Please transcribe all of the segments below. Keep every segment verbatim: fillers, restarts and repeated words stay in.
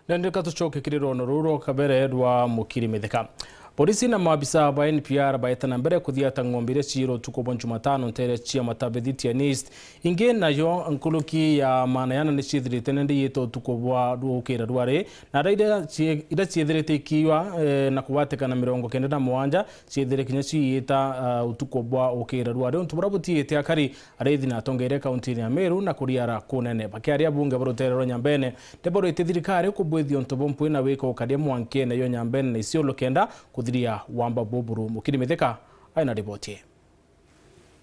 Nendeka tucoke kiri rwono ruu rwa kabere rwa Mukiri Mithika. Polisi na maabisa ba N P R baeta na mbere kuthiata ng'ombe iria ciirwe utuku bwa Jumatano ntere cia Matabithitia East. Ingi nayo nkuruki ya maana yana ni ciithirite nende iita utuku bwa rukira rwari, na ara iria cie-, iria ciithirite ikiwa, eh, na kubatikana mirongo kenda na mugwanja, ciithire kinya ciita, ah, utuku bwa ukira rwari. Untu buria butiite akari, ariithi na atongeeria kauntiine ya Meru na kuriara kunene. Bakiaria abunge ba ruteere rwa Nyambene, ni baurite thirikari kubwithia untu bumpwi na wika ukaria mwankeene yo Nyambene na Isiolo kenda kuthiria wamba buburu. Mukiri Mithika aina riboti ii.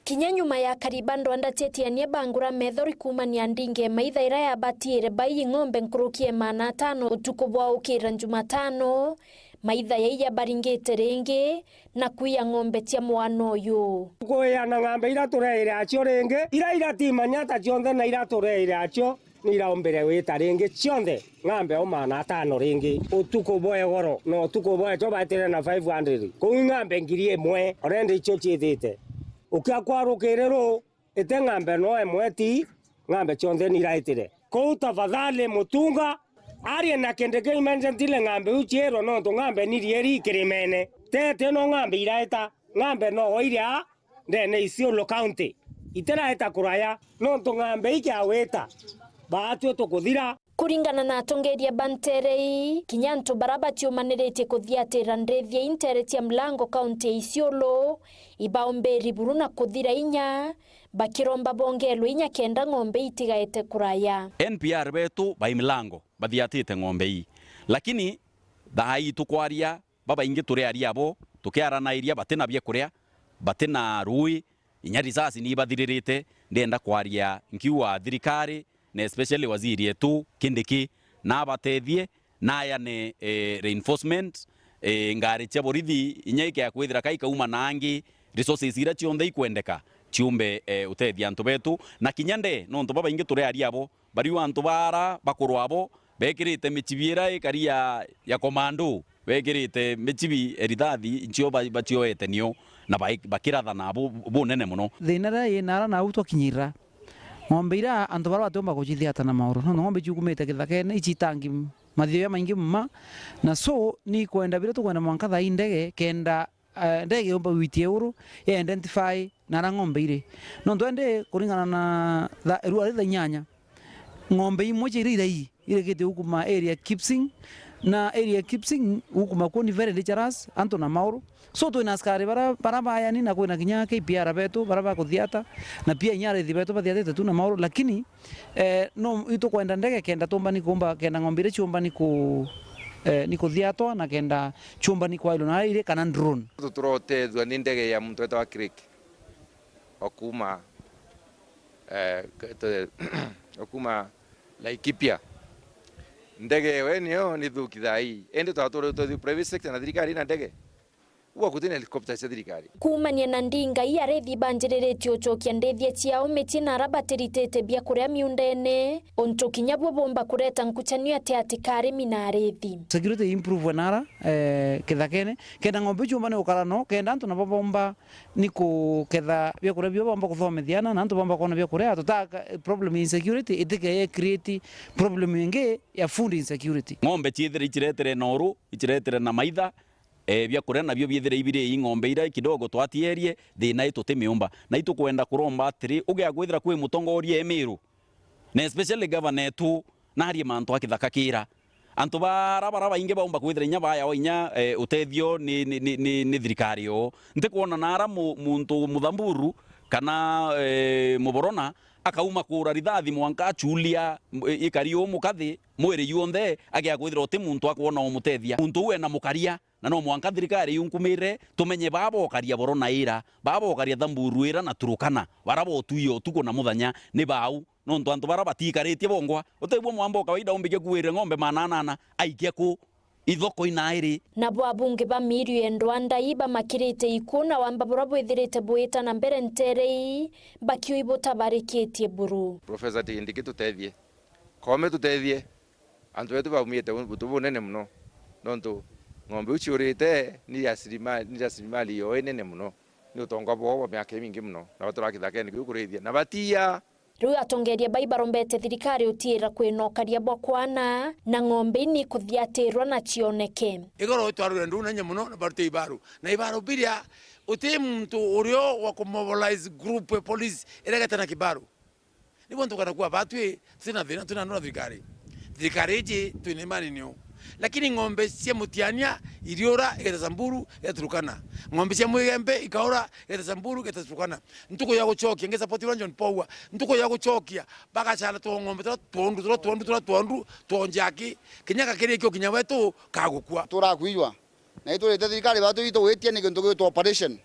Kinya nyuma ya kariba ndwanda cietiania bangura methori kuumania ndinge maitha iria yabatiire bai ng'ombe nkuruki ya maana atano utuku bwa ukira Jumatano, maitha yai yabaringite ringi na kwiya ng'ombe cia mwana uyu. Kuiya na ng'ombe iria tureire acio ringi, iria iratimanya ta cionthe na iria tureire acio. Ni iraumbire gwita ringi cionthe ng'ambe o maana atano ringi. Utuku bwa igoro na utuku bwa echo baetire na five hundred. Kuu ng'ambe ngiri imwe, already icio ciithite. Ukia kwarukire ruu, ite ng'ambe no imwe ti, ng'ambe cionthe ni iraitire. Kuu tafadhali Mutunga arie na kindi kia emergency ng'ambe iu ciirwe, nontu ng'ambe ni rieri kirimene. Tete no ng'ambe iraita, ng'ambe no iria ndene Isiolo County. Itiraeta kuraya, nontu ng'ambe ikiawita, baatue tukuthira. Kuringana na atongeeria ba nteere ii, kinya antu baria batiumaniritie kuthiatira ndithia ii nteere cia Mlango, kaunti ya Isiolo, ibaomberi buru na kuthira inya, bakiromba bongerwe inya kenda ng'ombe itigaete kuraya. N P R betu bai Mlango bathiatite ng'ombe ii, lakini thaa ii tukwaria, babaingi turi aria abo, tukiaranairia, bati na biakuria, bati na ruui, inya risasi ni ibathiririte. Ndienda kwaria nkiuga thirikari, na especially waziri etu Kindiki, na abatethie, na ayane, eh, reinforcement, eh, ngari cia borithi, inya ikea kwithira ka ikauma na angi, resources iria cionthe ikwendeka, ciumbe, eh, utethia antu betu. Na kinya nde, nontu babaingi turi aria abo, bariu antu bara bakurwa abo, bekirite michibi ira ikari ya, ya komando, bekirite michibi erithathi, ncio ba-, bacioete nio, na bai-, bakirathana bu-, bunene mono. Thina iria ii nara nau twakinyirira, ng'ombe iria antu baria batiumba kucithiata na mauru, nontu ng'ombe ciukumite kithakene, icitangi mathio jamaingi mma, na so, ni kwenda biria tukwenda mwanka thaa ii ndege, kenda eh, ndege yumba gwitia iguru, ya identify nara ng'ombe iri. Nontu indi kuringana na tha-, rua ri thaa inyanya, ng'ombe imwe cia iria irai irekete gukuma area Kipsing, na area Kipsing gukuma kuo ni very dangerous, antu na mauru. So twina askari bara, bara bayani, na kwina kinya K P R betu, bara bakuthiata, na pia inya arithi betu bathiatite tu na mauru, lakini Eh, no, itukwenda ndege kenda tumbani kumba, kenda ng'ombe iria ciumbani ku-, eh, ni kuthiatwa na kenda ciumbani kwailwa na iri kana drone. Tuturotethua ni ndege ya muntu wetagwa Craig, okuma, eh, k-, te-, okuma Laikipia. Ndege ewe niyo ni thuki thaa ii. Indi twatwire twethua private sector na thirikari ina ndege. Ugwa guti na helicopter cia thirikari. Kuumania na ndinga ii, arithi banjiriritie ucokia ndithia ciao micii na ara batiritite biakuria miundene, untu kinya buo bumba kureta nkuchanio ati ati ka arimi na arithi. Security improve nara, eh, kithakene, kenda ng'ombe iu ciumba ni gukara no, kenda antu nabo bomba ni kuketha biakuria bio, bomba kuthomithia ana, na antu bomba kwona biakuria. Tutaka problem ya insecurity itike create problem ingi ya food insecurity. Ng'ombe ciithire iciretere noru, iciretere na maitha, eh, biakuria nabio biithire ibiri ii ng'ombe iria kidogo twatierie, thina ii tutimiumba. Na itukwenda kuromba atiri, ugea kwithira kwi mutongoria e Meru, na especially governor etu, narie mantu a kithaka kira. Antu bara, bara baingi baumba kwithira inya bayawa inya, eh, utethio ni, ni, ni, ni, ni thirikari yoo. Ntikwona nara mu-, muntu Muthamburu kana, eh, Muborona akauma kura rithathi mwanka achulia, m-, ikari umukathi, mwiri juonthe, agea kwithira uti muntu akwona umutethia. Muntu uu ena mukaria. Na no mwanka thirikari yunkumire, tumenye baa bokaria Borona ira, baa bokaria Thamburu ira na Turukana, bara botuia utuku na muthenya, ni bau, nontu antu bara batikaritie bongwa. Utigua mwamba o kawaida umbige kuire ng'ombe maana anana, aikia ku? Ithoko inairi. Nabo abunge ba Miru ya Ndwandai bamakirite iku na wamba bura bwithirite bwita na mbere ntere ii, bakiui butabarikitie buru. Professor Kindiki tutethie. Koome tutethie. Antu betu baumite untu bunene mono, nontu ng'ombe iu ciurite ni rasilimali, ni rasilimali yoo inene mono, ni utonga bwao bwa miaka imingi mono, na baturaga kithakene kiu kurithia, na batiia, Riu atongeria bai barombete thirikari utiira kwina ukaria bwa kwana na ng'ombe ini kuthiatirwa na cioneke. Igoro itwarire nduu na inya mono na barute ibaru. Na ibaru biria uti muntu urio wa kumobilize group ya police iregete na kibaru. Niguo ntukana kuwa batwi, tutina thina, tutina ndura thirikari. Thirikari iji twina imani nio. Lakini ng'ombe cia Mutiania iriura igeta Samburu, igeta Turkana. Ng'ombe cia Mwigembe ikaura, igeta Samburu, igeta Turkana. Ntuku ya gucokia, nge support ura John Paul. Ntuku ya gucokia, bagacana twa ng'ombe tura twondu, tura twondu, tura twondu, twonjaki. Kinya gakirikio kinya wetu kagukua. Turakuijwa. Na iturite thirikari batu itugwitia ni kintu gwitwa operation.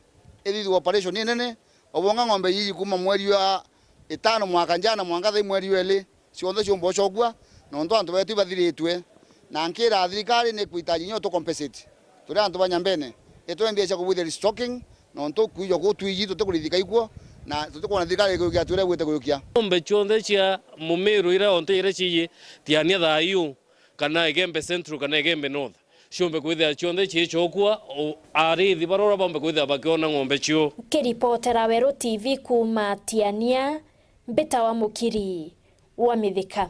Ithithwa operation inene, obonga ng'ombe iji kuma mweri wa itano mwaka jana mwanka thai mweri wa ili, cionthe ciumba ucokua, nontu antu betu ibathiritue. Na nkira thirikari ni kwitaji nyo tu compensate. Turi antu ba Nyambene, itwe mbia cia kubuithia restocking, nontu kuijwa kuu twiji tutikurithika ikuo, na tutikwona thirikari ikujukia turia igwite kujukia. Ng'ombe cionthe cia Mumiru iria onte iria ciji Tiania thayu, kana Igembe Central, kana Igembe North, ciumbe kwithira cionthe ciicokua, o ariithi barora baumbe kwithira bakiona ng'ombe cio. Nkiripotera Weru T V kuuma Tiania, mbitawa Mukiri wa Mithika.